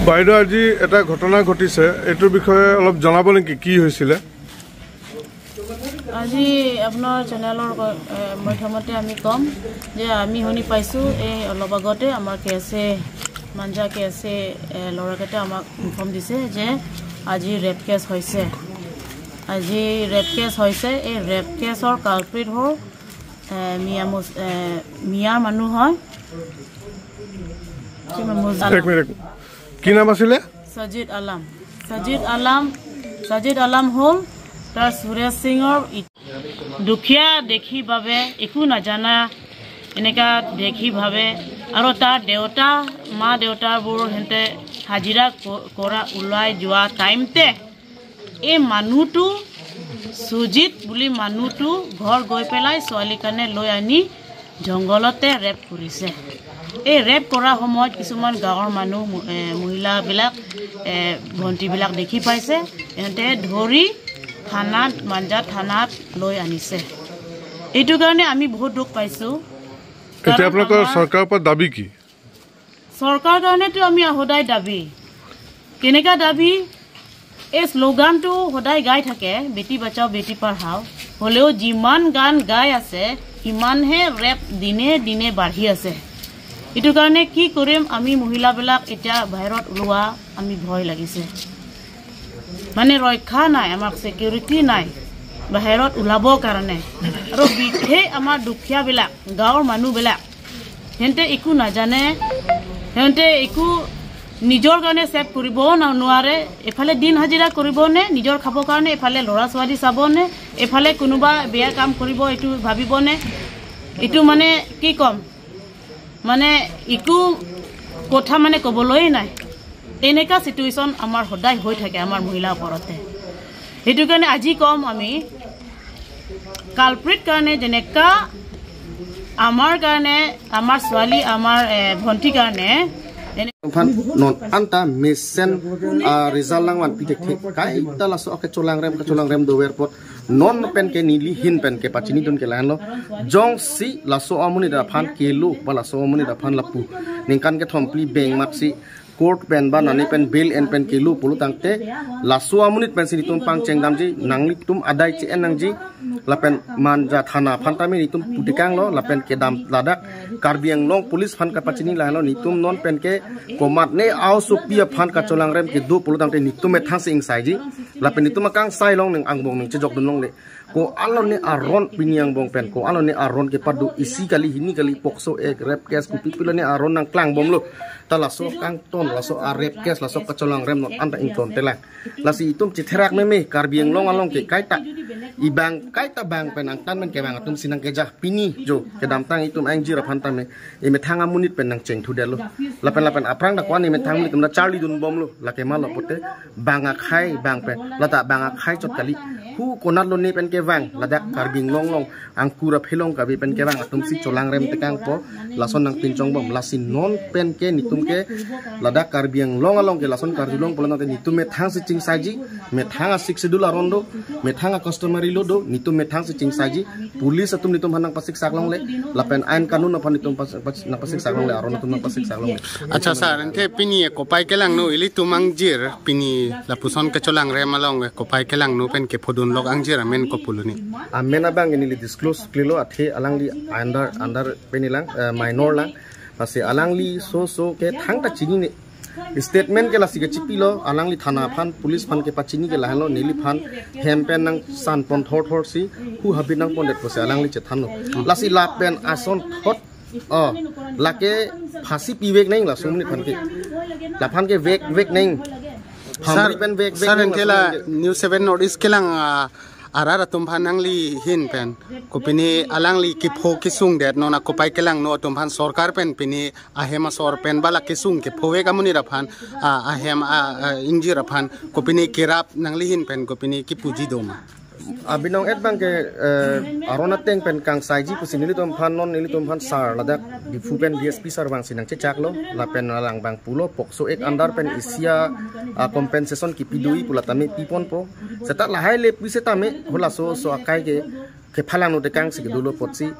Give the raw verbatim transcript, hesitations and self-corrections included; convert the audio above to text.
বাইদেউ, আজি এটা ঘটনা ঘটিছে, এইটোৰ বিষয়ে অলপ জনাব নেকি, কি হৈছিলে? আজি আপোনাৰ চেনেলৰ ক-, এ, মাধ্যমতে আমি ক'ম যে আমি শুনি পাইছোঁ, এই অলপ আগতে আমাৰ কে এছ এ, মাঞ্জা কে এছ এ, এ, ল'ৰাকেইটা আমাক ইনফৰ্ম দিছে যে আজি ৰেপ কেছ হৈছে। আজি ৰেপ কেছ হৈছে। এই ৰেপ কেছৰ কালপ্ৰিট হ'ল, এ, মিয়া মুছ-, এ, মিয়াৰ মানুহ হয়। কি নাম? মুছ-, এক মিনিট, এক মিনিট। কি নাম আছিলে? সজিদ আলম। সজিদ আলম, সজিদ আলম হ'ল তাৰ সুৰেশ সিঙৰ ই-, দুখীয়া দেখি বাবে একো নাজানা, এনেকা দেখি ভাবে। আৰু তাৰ দেউতা, মা দেউতাবোৰ সিহঁতে হাজিৰা ক-, কৰা ওলাই যোৱা টাইমতে এই মানুহটো, সুজিত বুলি মানুহটো ঘৰ গৈ পেলাই ছোৱালী কাৰণে লৈ আনি জংঘলতে ৰেপ কৰিছে। এই ৰেপ কৰা সময়ত কিছুমান গাঁৱৰ মানুহ, ম-, এ, মহিলাবিলাক, এ, ভণ্টিবিলাক দেখি পাইছে, সিহঁতে ধৰি থানাত, মাঞ্জা থানাত লৈ আনিছে। এইটো কাৰণে আমি বহুত দুখ পাইছোঁ। এতিয়া কাৰণ আপোনালোকৰ আমাৰ চৰকাৰৰ পৰা দাবী কি? চৰকাৰ কাৰণেতো আমি সদায় দাবী। কেনেকা দাবী? এই শ্লোগানটো সদায় গাই থাকে, বেটি বাচাও, বেটি পঢ়াও। হ'লেও যিমান গান গাই আছে, সিমানহে ৰেপ দিনে দিনে বাঢ়ি আছে। এইটো কাৰণে কি কৰিম, আমি মহিলাবিলাক এতিয়া বাহিৰত ওলোৱা আমি ভয় লাগিছে। মানে ৰক্ষা নাই, আমাৰ ছিকিউৰিটি নাই বাহিৰত ওলাবৰ কাৰণে। আৰু বিশেষ আমাৰ দুখীয়াবিলাক, গাঁৱৰ মানুহবিলাক, সিহঁতে একো নাজানে। সিহঁতে একো নিজৰ কাৰণে ছেভ কৰিব ন-, নোৱাৰে। এফালে দিন হাজিৰা কৰিব নে, নিজৰ খাবৰ কাৰণে, এফালে ল'ৰা ছোৱালী চাব নে, এফালে কোনোবা বেয়া কাম কৰিব, এইটো ভাবিব নে? এইটো মানে কি ক'ম, মানে একো কথা মানে ক'বলৈ নাই। এনেকা চিটুৱেশ্যন আমাৰ সদায় হৈ থাকে আমাৰ মহিলাৰ ওপৰতে। সেইটো কাৰণে আজি ক'ম আমি, কালপ্ৰিট কাৰণে যেনেকা আমাৰ কাৰণে, আমাৰ ছোৱালী, আমাৰ, এ, ভণ্টি কাৰণে এনে- Aphan non anta mesen, ah, result langvan pithekthe. Kaita laso akecholangrem, kecholangrem dover apot non pen ke neli ahin pen kepachinidun ke lahenlo. Jongsi laso amonit aphan kelo, ba laso amonit aphan lapu ningkan kethom phli beng matsi court pen ba nani pen bail en pen kelo pulo tangte, laso amonit pensi netum pangcheng damji, nanglitum adai che-en nangji. Lapen Manja thana aphan tame netum putekanglo, lapen kedam ladak Karbi Anglong police aphan kapachini lahenlo, netum non pen ke komatne aosopi aphan kacholangrem kedo pulo tangte netum methang si ingsaiji. Lapen netum akangsai along ning angbong ning chejokdun longle. Ko-an lone aron pini angbong pen, ko-an lone aron kepado, isi kali, hini kali, POCSO Act, rape case, kopi pi lone aron nangklangbomlo. Ta laso kangton, laso a-rape case, laso kacholangrem non anta ingtontelang. Lasi itum chetherak meme, Karbi Anglong along ke kaita, ibang kaita bang pen angtan pen kevang atum si nangkeja, pini jo kedamtang itum angjir aphan tame, imethang amonit pen nangchengthudetlo. Lapen lapen aphrang dak ko-an imethang amonit atum ta charlidunbomlo, lake malo pulote bang akhei bang pen, lata bang akhei chot kali. Hu konat lone pen kevang, ladak Karbi Anglong along angkur aphelong kabi pen kevang atum si cholangrem tekangpo, lason nangpinchongbom. Lasi non pen ke netum ke ladak Karbi Anglong along ke lason karjulong pulo tangte netum methang si chingsaiji, methang a-Sixth Schedule aron do, methang a-customary law do, netum methang si chingsaiji, police atum netum aphan nangpasiksak longle, lapen ain kanun aphan netum pas-, pas-, nangpasiksak longle, aron atum nangpasiksak longle. Acha sir, ante pini kopai kelangno ilitum angjir, pini lapuson kacholangrem along kopai kelangno pen kephodunlok angjir amen kopulo ni? Amen abang neli disclose klelo, athe alangli under, under penilang, eh, minor lang. Lasi alangli so so ke thangta chinine. Statement ke lasi kechipilo, alangli thana aphan, police aphan kepachini ke lahenlo, neliphan hem pen nangsanpon thorthor si, hu habit nangpondetpo si alangli chethanlo. Lasi lapen asonthot, oh, lake phasi pivek nang laso amonit aphan ke. Laphan ke vek vek nang. Sir, phamri pen vek vek sir, nang ante laso la amonit aphan ke. News seven North East kelang, ah, arat atum aphan nangli ahin pen, kopine alangli kepho kesungdet, non a kopai kelangno atum aphan sorkar pen pine ahem asor pen ba la kesung kephovek amonit aphan, ah, ahem, ah, ah, ingjir aphan kopine kerap nangli ahin pen kopine kepuji doma? Abinong et bang ke, eh, aron ateng pen kangsaiji pusi nelitum aphan, non nelitum aphan sir ladak Diphu pen D S P sir vangsi nangchechaklo, lapen alang abang pulo POCSO Act under pen isi a, ah, compensation kipidui pu la tame piponpo. Seta lahai le pu setame, holaso so akai ke kephalang no tekang si kedo lo apotsi